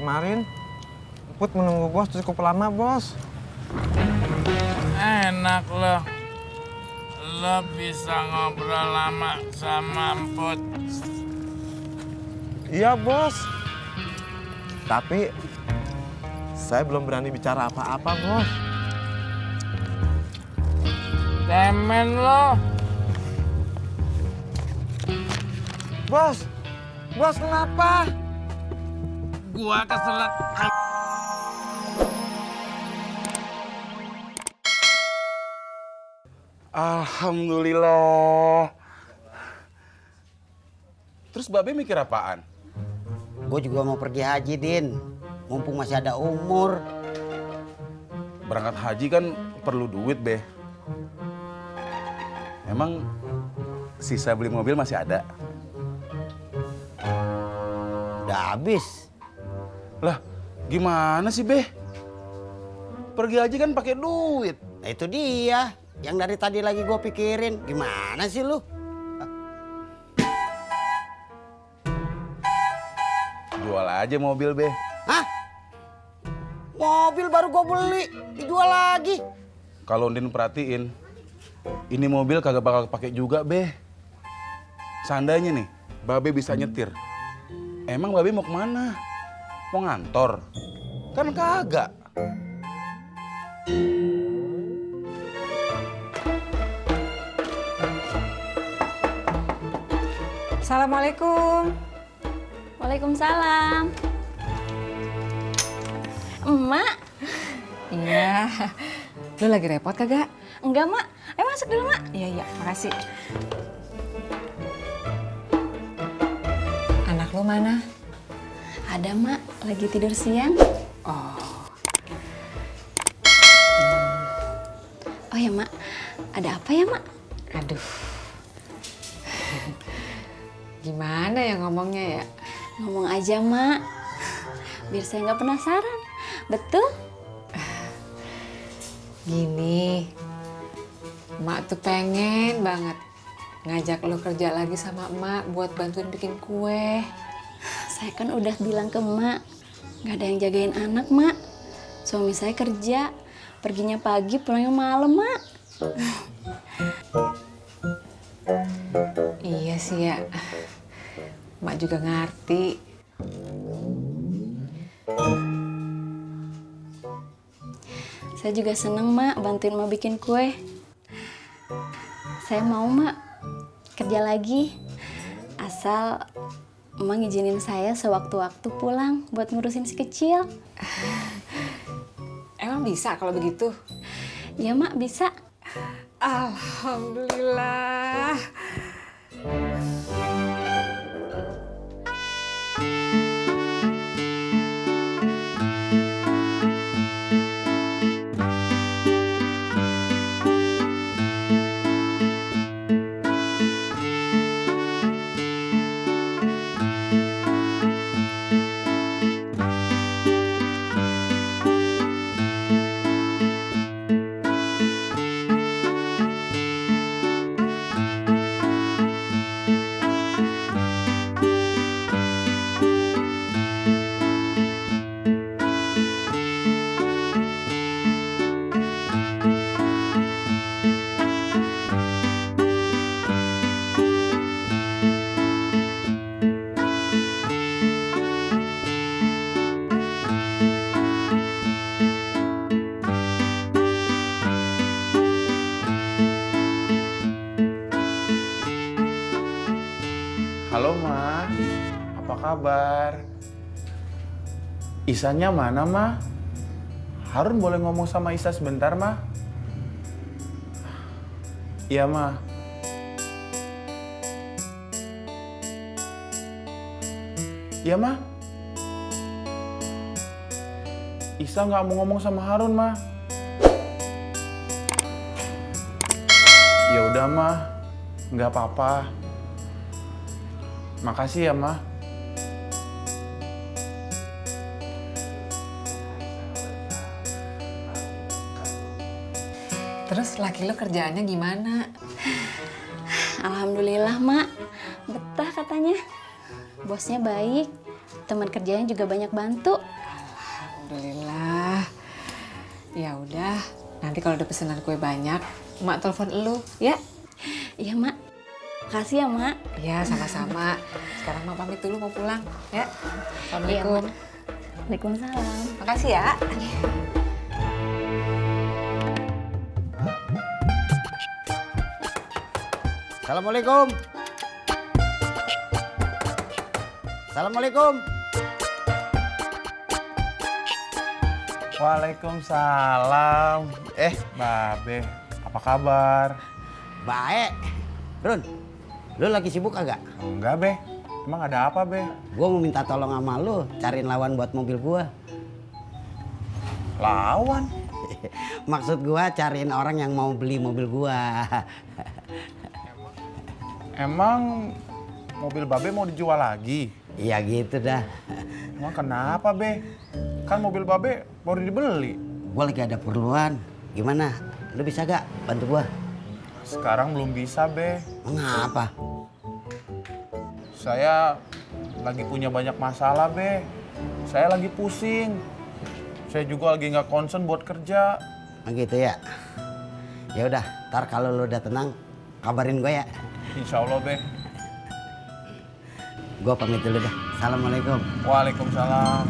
kemarin Put menunggu bos cukup lama, bos. Enak loh. Lo bisa ngobrol lama sama Put. Iya, bos. Tapi saya belum berani bicara apa-apa, bos. Demen lo. Bos, bos kenapa? Gua keselak. Alhamdulillah. Terus Babe mikir apaan? Gue juga mau pergi haji, Din. Mumpung masih ada umur. Berangkat haji kan perlu duit, Be. Emang sisa beli mobil masih ada? Udah habis. Lah, gimana sih, Be? Pergi haji kan pakai duit. Nah itu dia. Yang dari tadi lagi gue pikirin. Gimana sih lu? Jual aja mobil, Be. Hah? Mobil baru gue beli. Dijual lagi. Kalau Ndin perhatiin, ini mobil kagak bakal kepake juga, Be. Seandainya nih, Babe bisa nyetir. Emang Babe mau kemana? Mau ngantor? Kan kagak. Assalamualaikum. Waalaikumsalam. Emak? Iya. Lu lagi repot kagak? Enggak, Mak. Ayo masuk dulu, Mak. Iya, makasih. Anak lu mana? Ada, Mak. Lagi tidur siang. Oh ya, Mak. Ada apa ya, Mak? Aduh. Gimana ya ngomongnya ya? Ngomong aja, Mak. Biar saya nggak penasaran. Betul? Gini. Mak tuh pengen banget ngajak lu kerja lagi sama emak buat bantuin bikin kue. Saya kan udah bilang ke Mak. Nggak ada yang jagain anak, Mak. Suami saya kerja. Perginya pagi, pulangnya malam, Mak. Iya sih ya. Mak juga ngerti. Saya juga seneng, Mak, bantuin Mak bikin kue. Saya mau, Mak, kerja lagi. Asal Mak ngizinin saya sewaktu-waktu pulang buat ngurusin si kecil. Emang bisa kalau begitu? Ya, Mak, bisa. Alhamdulillah. Halo, Ma. Apa kabar? Isanya mana, Ma? Harun boleh ngomong sama Isa sebentar, Ma? Iya, Ma. Iya, Ma. Isa nggak mau ngomong sama Harun, Ma. Ya udah, Ma. Nggak apa-apa. Makasih ya, Ma. Terus laki lo kerjaannya gimana? Alhamdulillah, Mak. Betah katanya. Bosnya baik. Teman kerjanya juga banyak bantu. Alhamdulillah. Ya udah, nanti kalau ada pesanan kue banyak, Mak telepon elu, ya? Iya, Mak. Makasih ya, Mak. Ya, sama-sama. Sekarang Mak pamit dulu mau pulang, ya? Iya, Assalamualaikum. Mak. Waalaikumsalam. Makasih ya. Assalamualaikum. Assalamualaikum. Waalaikumsalam. Babe, apa kabar? Baik. Run, lu lagi sibuk agak? Enggak, Be. Emang ada apa, Be? Gua mau minta tolong sama lu cariin lawan buat mobil gua. Lawan? Maksud gua cariin orang yang mau beli mobil gua. Emang mobil Babe mau dijual lagi? Iya gitu dah. Emang kenapa, Be? Kan mobil Babe baru dibeli. Gua lagi ada perluan. Gimana? Lu bisa gak bantu gua? Sekarang belum bisa, Be. Mengapa? Saya lagi punya banyak masalah, Be. Saya lagi pusing. Saya juga lagi nggak concern buat kerja. Gitu ya. Ya udah, ntar kalau lu udah tenang, kabarin gue ya. Insya Allah, Be. Gue pamit dulu dah. Assalamualaikum. Waalaikumsalam.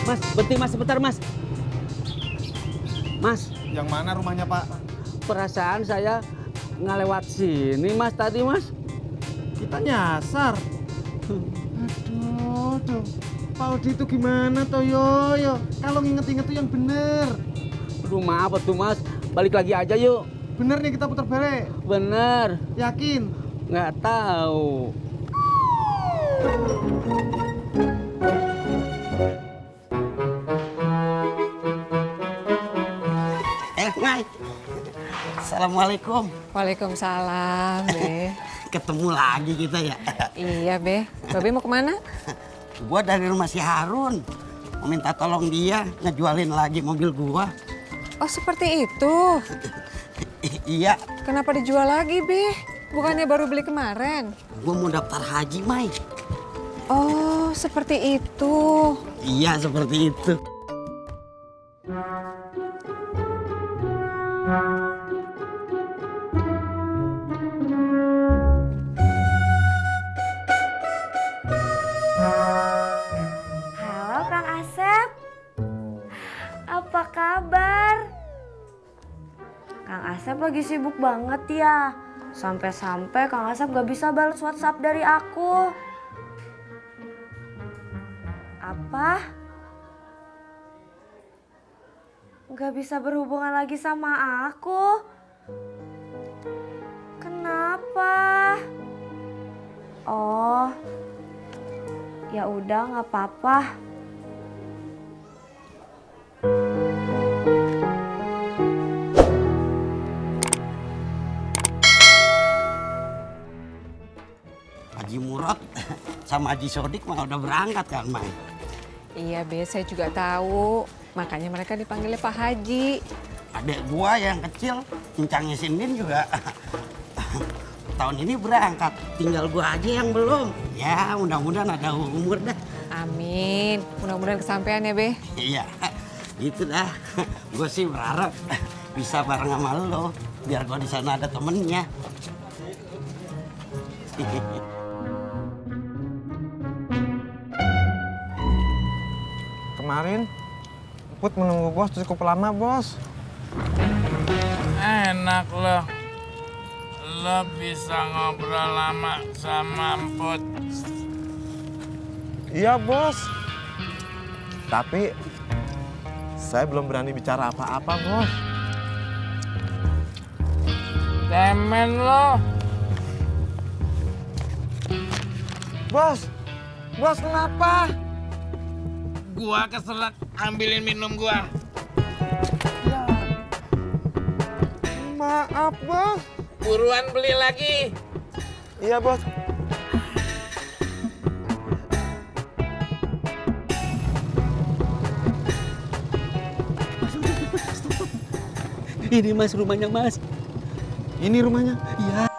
Mas, berhenti mas, sebentar mas. Mas, Yang mana rumahnya Pak? perasaan saya nggak lewat sini mas tadi mas. Kita nyasar. Aduh. Pak Odi itu gimana toh yo? Kalau nginget-inget tuh yang bener. Aduh maaf tuh mas, balik lagi aja yuk. Bener nih kita putar balik. Bener, Yakin? nggak tahu. Mai. Assalamualaikum. Waalaikumsalam, Be. Ketemu lagi kita ya. Iya, Be. Babe mau kemana? Gua dari rumah si Harun. Mau minta tolong dia ngejualin lagi mobil gua. Oh, seperti itu. Iya, Kenapa dijual lagi, Be? Bukannya baru beli kemarin? gua mau daftar haji, Mai. Oh, seperti itu. Iya, seperti itu. Halo Kang Asep, apa kabar? Kang Asep lagi sibuk banget ya, sampai-sampai Kang Asep gak bisa balas WhatsApp dari aku. Apa? Gak bisa berhubungan lagi sama aku? Kenapa? Oh, ya udah nggak apa-apa. Haji Murad sama Haji Sodik mah udah berangkat kan, Mai? Iya, Be. Saya juga tahu. Makanya mereka dipanggilnya Pak Haji. Adek gua yang kecil, cincangnya Sindin juga tahun ini berangkat. Tinggal gua aja yang belum. Ya, mudah-mudahan ada umur dah. Amin. Mudah-mudahan kesampean ya, Be. Iya, gitu dah. Gua sih berharap bisa bareng sama lo, biar gua di sana ada temennya. Kemarin Put menunggu bos cukup lama, Bos. Enak loh. Lo bisa ngobrol lama sama Emput. Iya, Bos. Tapi saya belum berani bicara apa-apa, Bos. Demen lo. Bos kenapa? Gua keselak ambilin minum gua. Maaf, Bos. Buruan beli lagi. Iya, Bos. Ini mas rumahnya mas. Ini rumahnya. Iya.